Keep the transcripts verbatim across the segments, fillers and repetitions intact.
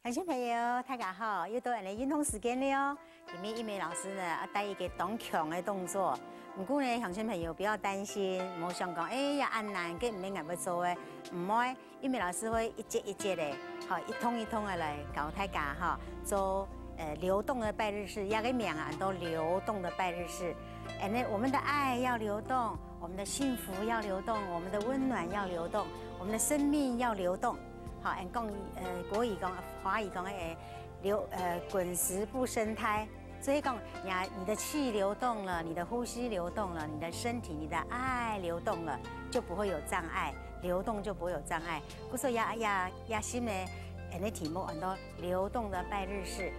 乡亲朋友，大家好，又到恁呢运动时间了哦。今日玉美老师呢，要带一个当强的动作。不过呢，乡亲朋友不要担心，莫想讲，哎呀，恁难，个毋免俺要做的，毋会。玉美老师会一节一节的，好，一通一通的来教大家哈，做呃流动的拜日式，这个名啊，安到流动的拜日式。And then，我们的爱要流动，我们的幸福要流动，我们的温暖要流动，我们的生命要流动。 好，俺讲，呃，国语讲，华语讲，诶，流，呃，滚石不生苔。所以讲，你啊，你的气流动了，你的呼吸流动了，你的身体、你的爱流动了，就不会有障碍，流动就不会有障碍。故所也也也新的，俺的题目安到流动的拜日式。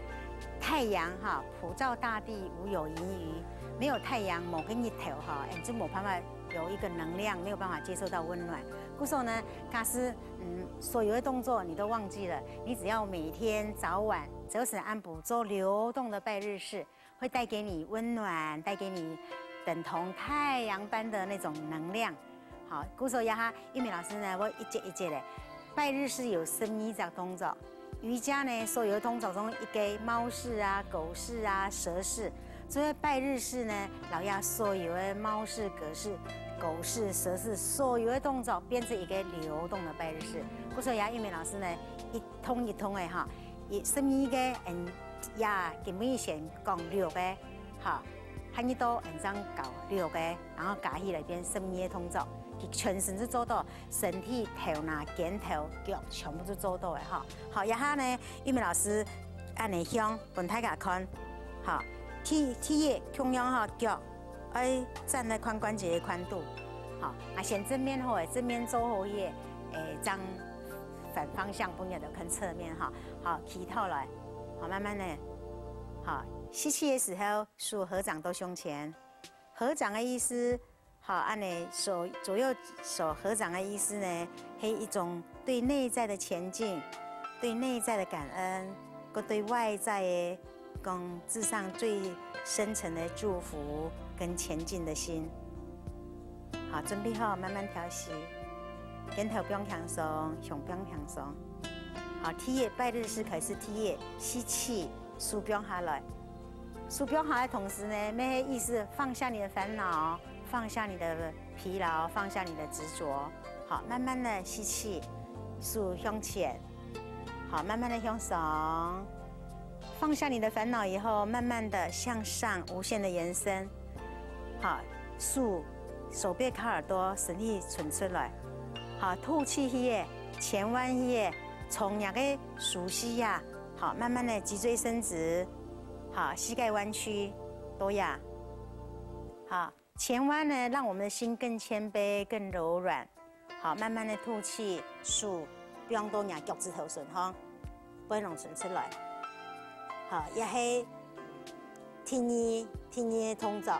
太阳哈，普照大地，无有盈余。没有太阳，某个日头哈，俺就没办法有一个能量，没有办法接受到温暖。故所呢，假使 嗯，所有的动作你都忘记了，你只要每天早晚折损按步做流动的拜日式，会带给你温暖，带给你等同太阳般的那种能量。好，故所呀哈，玉美老师呢，我一节一节的。拜日式有十二只动作，瑜伽呢，所有的动作中一个猫式啊、狗式啊、蛇式， 所以拜日式呢，摎這所有个貓式、狗式、狗式、蛇式，所有个動作變成一个流動的拜日式。故所也玉美老師呢，一通一通个哈，一十二个，嗯，也今晡日先講六个，哈，下二到嗯正教六个，然後加起來變十二个動作，佢全身就做到，身體、頭那、肩頭、腳全部都做到个哈。好，這下呢，玉美老師恁呢向 分大家看。好，第第一，共樣哈，腳愛站在髖關節的寬度。好，啊，先正面好誒，正面做好个，誒，正反方向，不然就看側面哈。好，企倒來，好，慢慢的，好，吸氣的時候，手合掌到胸前。合掌的意思， 好，恁呢手左右手合掌的意思呢，係一種對內在的前進，對內在的感恩，跟對外在的講至上最深層的祝福跟前進的心。好，準備好，慢慢調息，肩頭放輕鬆，胸放輕鬆。好，第一，拜日式開始，第一，吸氣，手放下來。 手放下的同時呢，乜係意思放下你的煩惱，放下你的疲勞，放下你的執著。好，慢慢的吸氣，手向前，好，慢慢的向上。放下你的煩惱以後，慢慢的向上，無限的延伸。好，手手背靠耳朵，身體伸出來。好，吐氣去个，前彎去个，從若个手勢呀， 好，慢慢的脊椎伸直，好，膝蓋彎曲，多呀。好，前彎呢，讓我們的心更謙卑、更柔軟。好，慢慢的吐氣，手放到若腳趾頭脣吼，背囊伸出來。好，也係 第二，第二个動作，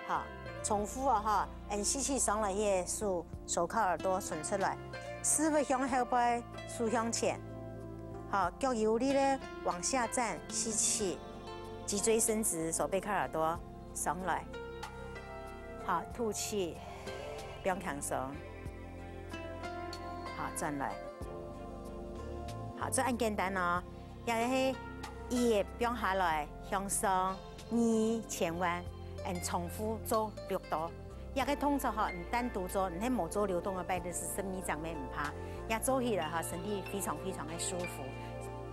好，重複哦，哈，恁吸氣上來个手，手靠耳朵伸出來，屎朏向後背，手向前，好，腳有力个往下站，吸氣，脊椎伸直，手背靠耳朵，上來，好，吐氣，放輕鬆，好，轉來，好，就恁簡單哦。 也係一放下來，向上，二前彎，恁重複做六到。這个動作吼，你單獨做，你係無做流動个拜日式，十二隻乜毋怕，也做起來吼，身體非常非常个舒服。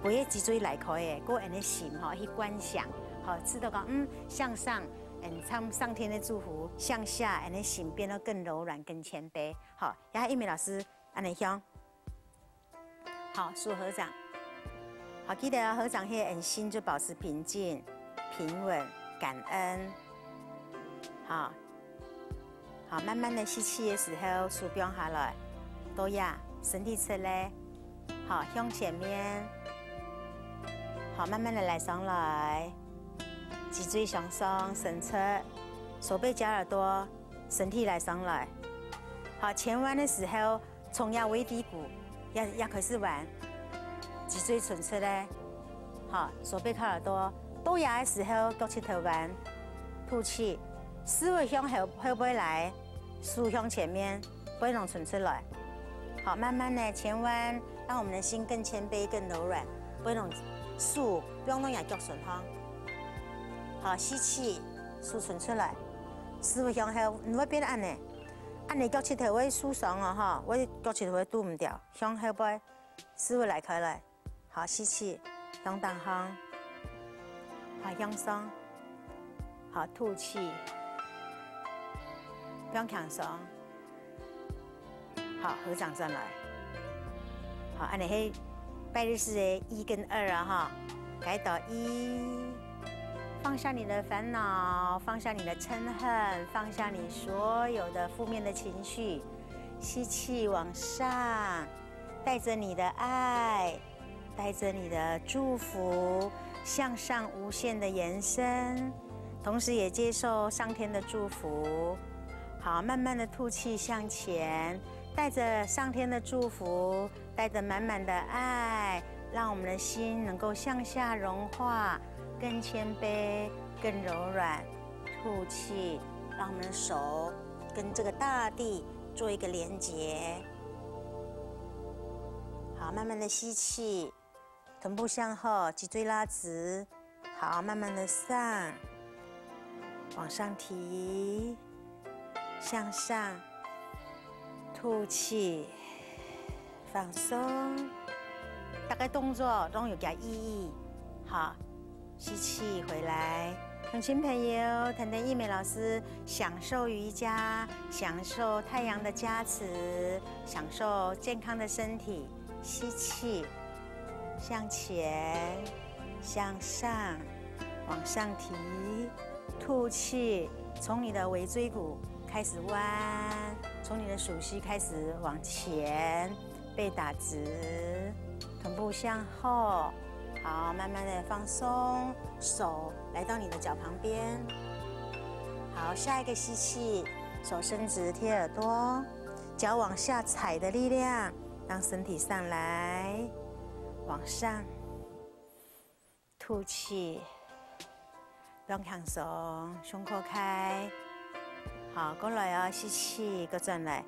背个脊椎拉開个，過恁个心吼去觀想，吼，知道講，嗯，向上，嗯，上上天个祝福，向下，恁个心變到更柔軟、更謙卑，吼，也係玉美老師恁呢樣。 好，手合掌。好，記得哦，合掌个心就保持平靜、平穩、感恩。好，好，慢慢的吸氣的時候，手放下來，多呀，身體直咧。好，向前面。好，慢慢的來上來，脊椎向上伸直，手背夾耳朵，身體來上來。好，前彎的時候， 從這位低谷，也也開始彎，脊椎伸直咧，好，手背靠耳朵，到這个時候，到膝頭彎，吐氣，屎朏向後後背來，手向前面，背囊伸直來，好，慢慢的前彎，讓我們的心更謙卑、更柔軟。分人手放到若腳唇項。好，吸氣，手伸出來，屎朏向後，毋會變恁仔。恁仔腳膝頭會受傷哦，吼，會腳膝頭會堵毋著，向後背，屎朏拉開來。好，吸氣，向頂項，好，向上，好，吐氣，放輕鬆。 好，合掌轉來。好，恁仔係拜日式个一跟二啊，哈。來到一，放下你的煩惱，放下你的嗔恨，放下你所有的負面的情緒，吸氣往上，帶著你的愛， 帶著你的祝福向上無限的延伸，同時也接受上天的祝福。好，慢慢的吐氣向前，帶著上天的祝福，帶著滿滿的愛，讓我們的心能夠向下融化，更謙卑，更柔軟。吐氣，讓我們的手跟這個大地做一個連結。 好，慢慢的吸氣，臀部向後，脊椎拉直。好，慢慢的上，往上提，向上，吐氣，放鬆。大家動作都有佢个意義，好。 吸氣回來。鄉親朋友，跈等玉美老師享受瑜伽，享受太陽的加持，享受健康的身體。吸氣，向前，向上，往上提。吐氣，從你的尾椎骨開始彎，從你的鼠蹊開始往前。 背打直，臀部向後。好，慢慢的放鬆，手來到你的腳旁邊。好，下一個吸氣，手伸直貼耳朵，腳往下踩的力量，讓身體上來，往上。 吐氣，放輕鬆，胸口開。好，過來哦，吸氣，過轉來。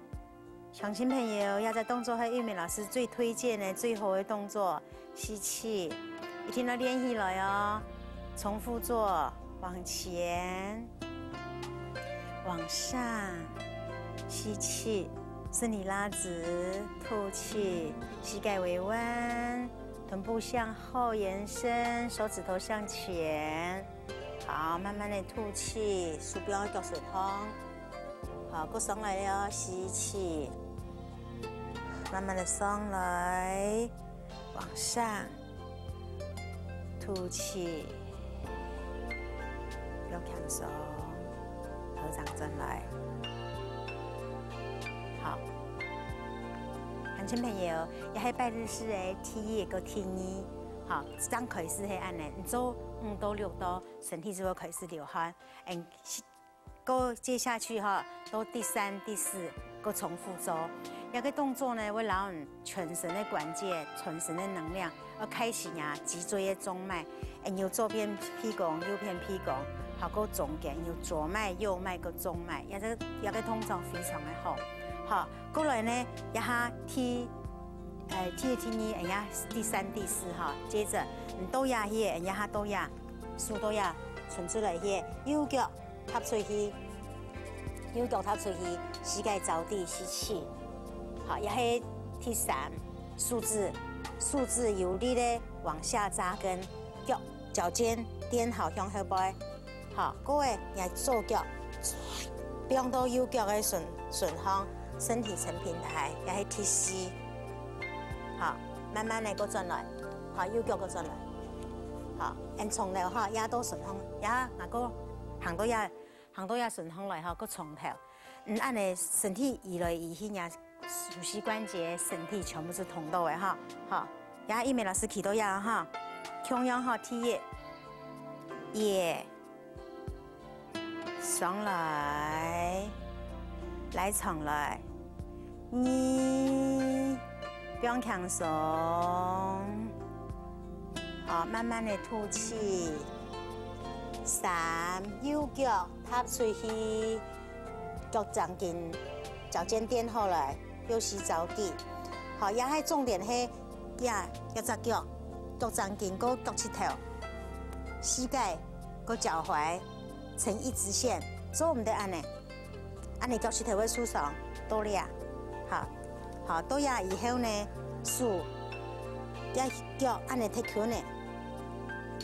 鄉親朋友，這隻動作係玉美老師最推薦个、最好个動作。吸氣，一定要練起來哦。重複做，往前，往上，吸氣，身體拉直，吐氣，膝蓋微彎。 臀部向後延伸，手指頭向前。好，慢慢的吐氣，手放腳唇項。好，過上來了，吸氣，慢慢的上來，往上，吐氣，放輕鬆，合掌轉來。好，鄉親朋友， 這係拜日式个第一个第二。好，正開始係恁仔，你做五到六到，身體就會開始流汗。嗯，過接下去吼，到第三、第四，過重複做。這个動作呢，會摎你全身个關節、全身个能量，愛開始啊，脊椎个中脈，然後左片鼻公、右片鼻公，好，過中間，然後左脈、右脈、過中脈，這个這个動作非常个好。好，過來呢，這下第 呃，第一、第二，哎呀，第三、第四哈。接著，你到這去，哎呀，下到這，手到這，伸出來去，右腳踏出去，右腳踏出去，膝蓋著地，吸氣。好，這係第三，手指，手指有力个往下扎根，腳，腳尖踮好向後背。 好，各位，若左腳放到右腳个唇，唇項，身體成平台，這係第四。好，慢慢个過轉來，好，右腳過轉來。好，恁重了哈，壓到唇項，壓，那個行到壓，行到壓唇項來哈，過重頭。嗯，恁仔身體移來移去，若手膝關節，身體全部係通到个哈。好，這玉美老師企到這哈，共樣哈，第一，耶。 上來，拉長來，二，放輕鬆，好，慢慢个吐氣。三，右腳踏出去，腳正經，腳尖踮好來，休息著地。好，這下重點係，這，這隻腳，腳踭筋，過腳膝頭，膝蓋，過腳踝，成一直線，做毋得恁呢。恁呢腳膝頭會受傷，到這，好，好，到這以後呢，手，這腳恁呢踢球呢，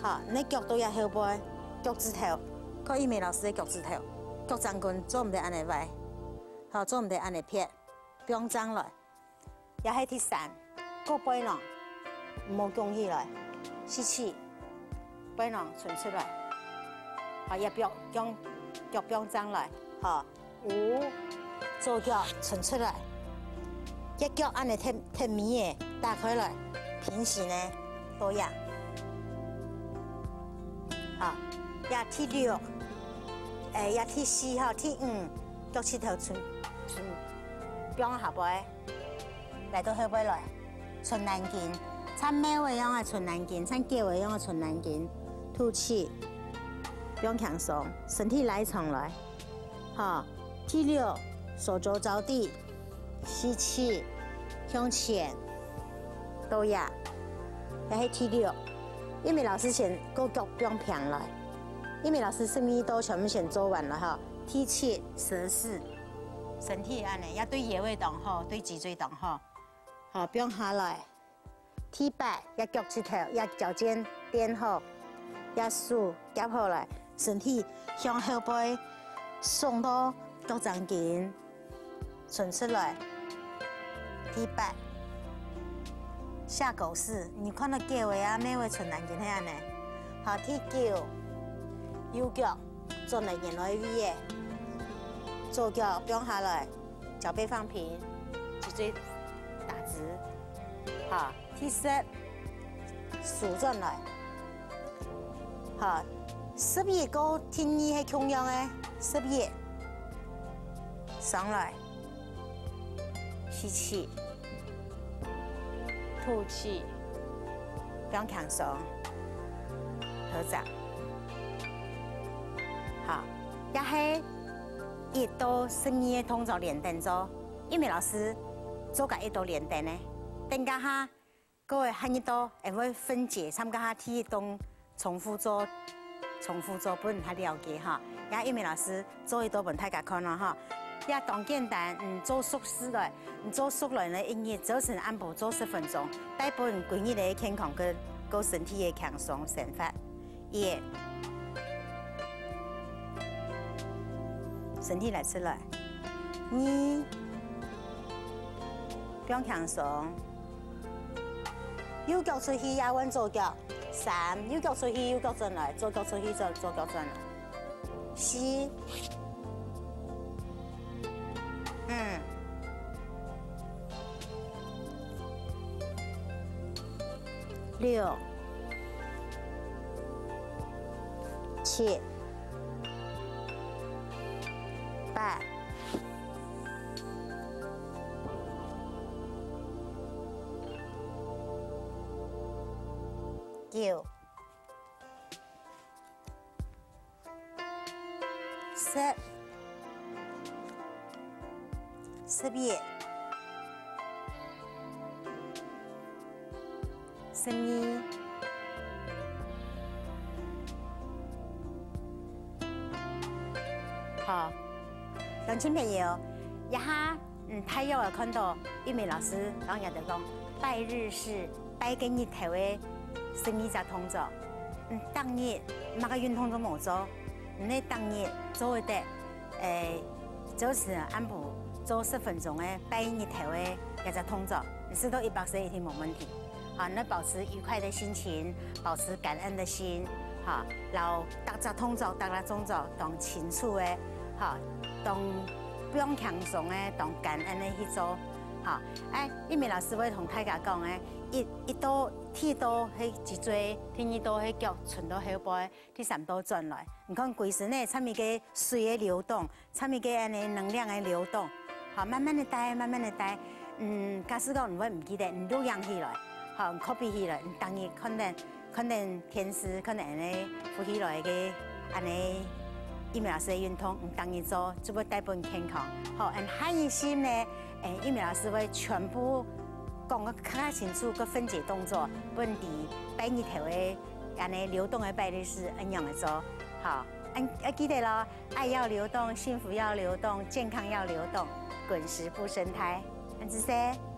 好，你腳到這後背，腳趾頭，看玉美老師个腳趾頭，腳踭筋做毋得恁呢歪，好，做毋得恁呢撇，放正來。 也係第三，過背囊，毋好弓起來，吸氣，背囊伸出來，好，也放，腳，腳放正來，好，五，左腳伸出來，一腳恁呢踢，踢尾个，打開來，平行个，到這，好，也第六，誒，也第四吼，第五，腳膝頭伸，伸，放下背。 來到後背來，伸懶筋，像貓个樣个伸懶筋，像狗个樣个伸懶筋，吐氣，放輕鬆，身體拉長來，好，第六，手肘着地，吸氣，向前，到這，這係第六。玉美老師先過腳放平來，玉美老師十二道全部先做完了哈，第七，蛇式。 身體恁呢，也對腰仔當好，對脊椎當好。好，放下來。第八，也腳趾頭，也腳尖踮好，也手夾好來，身體向後背，送到腳踭筋，伸出來。第八，下狗式，你看到狗仔啊、貓仔伸懶筋係恁呢。好，第九，右腳轉來原來个位仔，左腳放下來。 腳背放平，脊椎打直。好，第十，手轉來。好，十一个第二係共樣个，十一，上來，吸氣，吐氣，放輕鬆，合掌。好，也係 一到十二个動作連等做，玉美老師做个一到連等呢。等下下，各位下一到，會會分解，參加下第一動重複做，重複做，分人較了解哈。也玉美老師做一到分大家看咯哈。也當簡單，嗯，做熟事个，嗯，做熟來呢，一日早晨暗晡做十分鐘，帶分歸日个健康跟，跟身體个輕鬆生活。 一，身體拉直來。二，放輕鬆。右腳出去，壓穩左腳。三，右腳出去，右腳轉來，左腳出去，左，左腳轉來。四， 嗯。六、七、八、九、 十、十一、十二。好，鄉親朋友，這下 嗯，大約會看到玉美老師，講也就講拜日式，拜个日頭个十二隻動作。嗯，逐日麼个運動都無做，你逐日做得，誒，早晨暗晡做十分鐘个拜日頭个這隻動作，你試到一百歲一定無問題。 好，你保持愉快的心情，保持感恩的心，好，然後逐隻動作、逐隻動作當清楚个，好，當放輕鬆个，當感恩个去做，好。哎，玉美老師會同大家講个，一，一到，第一到係脊椎，第二到係腳伸到後背，第三到轉來。你看，歸身呢，參與个水个流動， 參與个恁呢能量个流動，好，慢慢个帶，慢慢个帶。嗯，假使講你會毋記得，你錄影起來，好，你copy起來，你逐日看等，看等電視，看等恁呢浮起來个恁呢，玉美老師个運動，你逐日做，就會帶分健康。好，恁下一心呢，誒，玉美老師會全部講个較較清楚，个分解動作，分知拜日頭个恁呢流動个拜日式恁樣个做。好，恁愛記得咯，愛要流動，幸福要流動，健康要流動，滾石步生態。恁仔細。